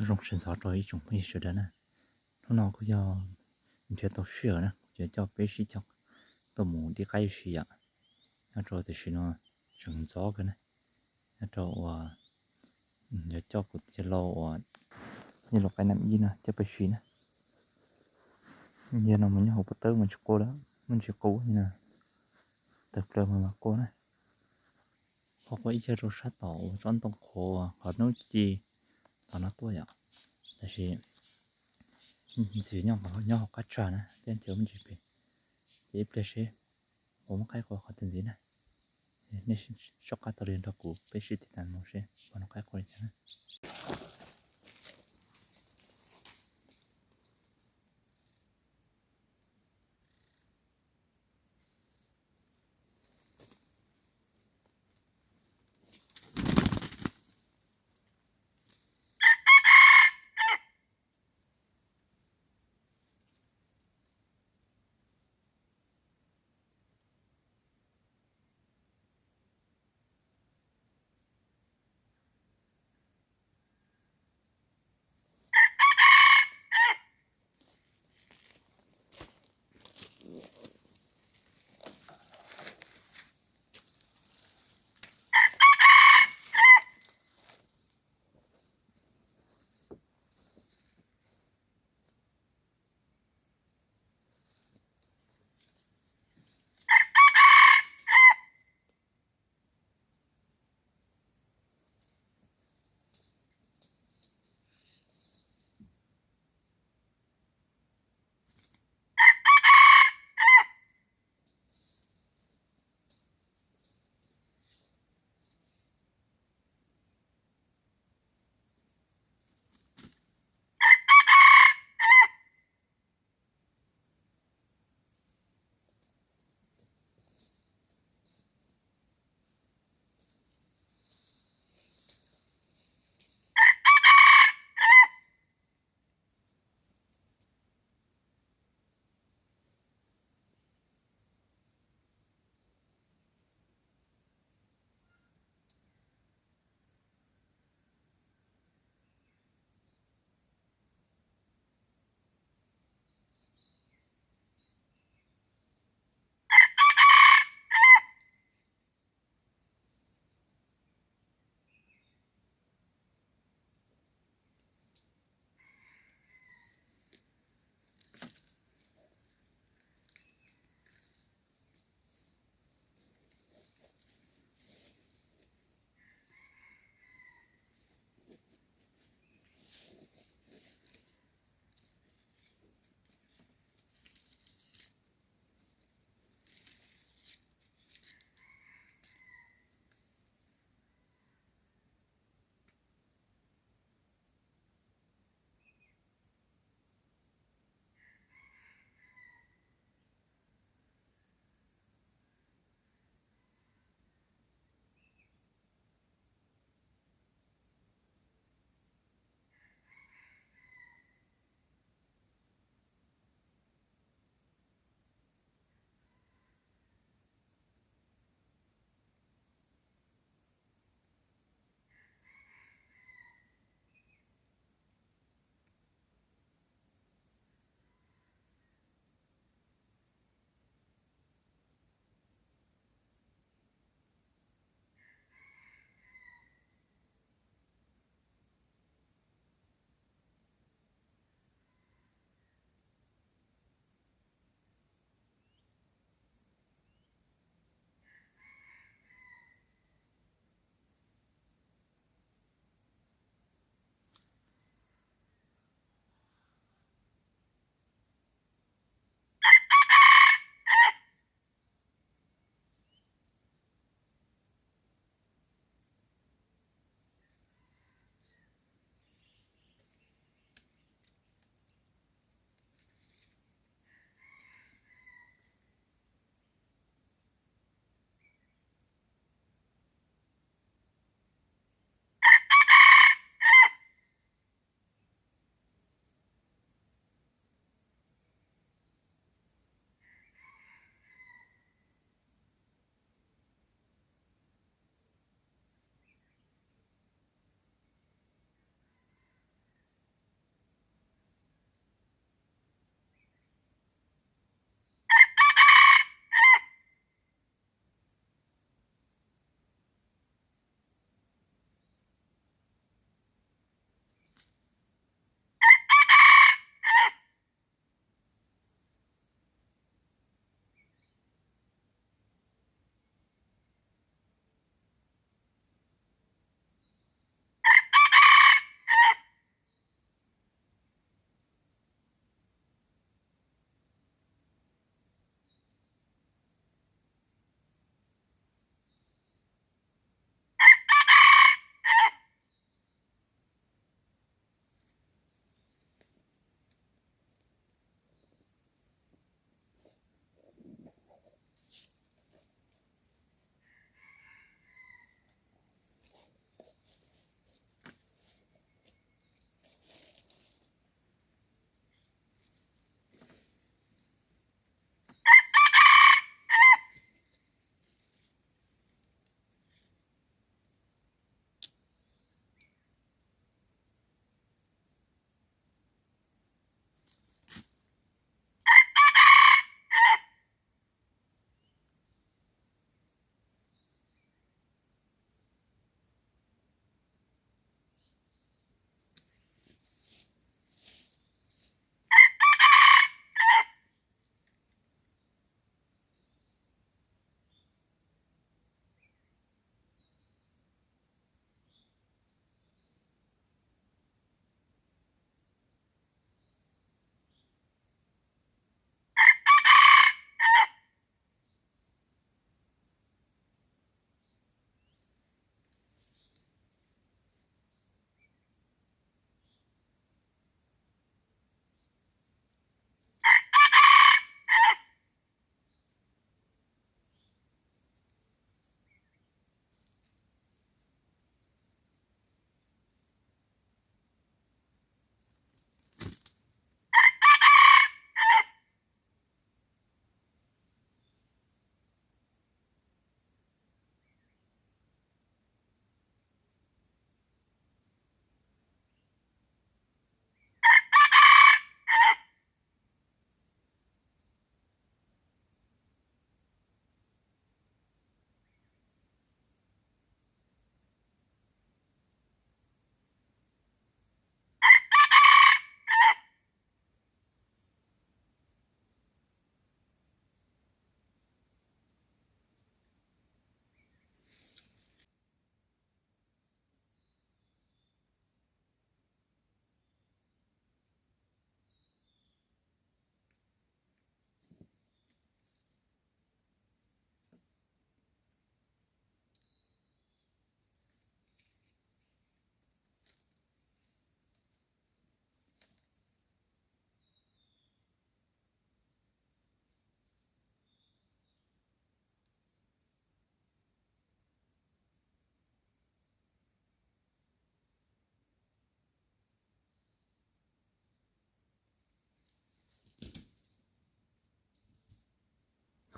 Zoo sawv ntxov rau ib tsoom phooj ywg sawv daws na. Hnub no kuj yog nrhiav tau sij hawm na, kuv yuav coj peb sib cog tuaj mus dib qaib ua si yom. Nyob rau tam sim no tseem ntxov kawg na. Nyob rau uas yuav coj kuv tus yawg laus uas yawg laus qaib nam ib no coj peb sim na. Yawg no mas nyob hauv pob tawb mas tsis qua lawm, muaj ntsis qub no, tawg plaws mas mas qua na. Ho qua ib yawg rau sab tom uas tsob ntoo qhuav qhov hnub ci tom no tuaj yom. Tab sis ntxim nyob nyob hauv qab tsag na, thiab nrhiav muaj ntsis pem. Ces ib pliag seb puas muaj qaib qua qhov twg ntxiv na. Nej soj qab taug li nrog kuv peb sib tiv tas mus seb puas muaj qaib qua li cas na.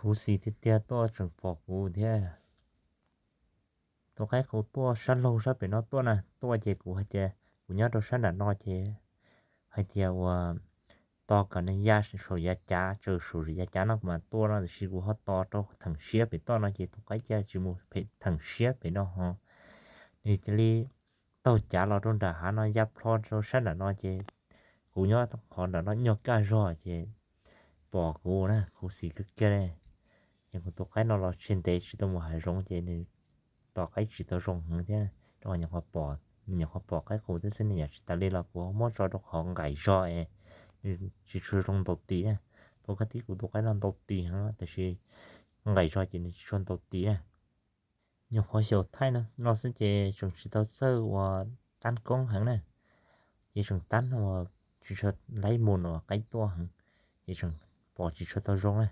Khuv xim tiag tiag tuaj tseem pom kuv thiab. Tus qaib qus tuaj sab laug sab pem no tuaj na, tuaj ces kuv hais tias kuv nyob rau sab nram no ces hais tias uas tos kom nws ya saum yav cav, tsaws saum yav cav no kuv mam tuaj no, tiam sis kuv ho tos rau theem siab pem toj no ces tus qaib cia tsis mus pem theem siab pem no ho. Nws cia li taug cav los rau nram hav no ya plho rau sab nram no ces kuv nyob qhov nram no nyuag kaj zog ces pom kuv na, khuv xim kawg kiag li. Ces kuv tus qaib no los tseg ntev tsis tau mus hav zoov ces nws tom qaib tsis tau zoo heev thiab, rau qhov nyuam qhuav pom, nws nyuam qhuav pom qaib qus thiab xwb, nws yam tsis tas li los kuv muab tso rau qhov nqaim zog es nws tsis tshua zoo ntaus tis na. Pom kab tib kuv tus qaib no ntaus tis heev tiam sis nqaim zog ces nws tsis tshua ntaus tis na. Nyuam qhuav xyaum thaij no xwb ces tseem tsis tau txawj uas tab koob heev na, ces tseem tab uas tsis tshua laib mus uas qaib tuaj heev, ces tseem pom tsis tshua tau zoo na.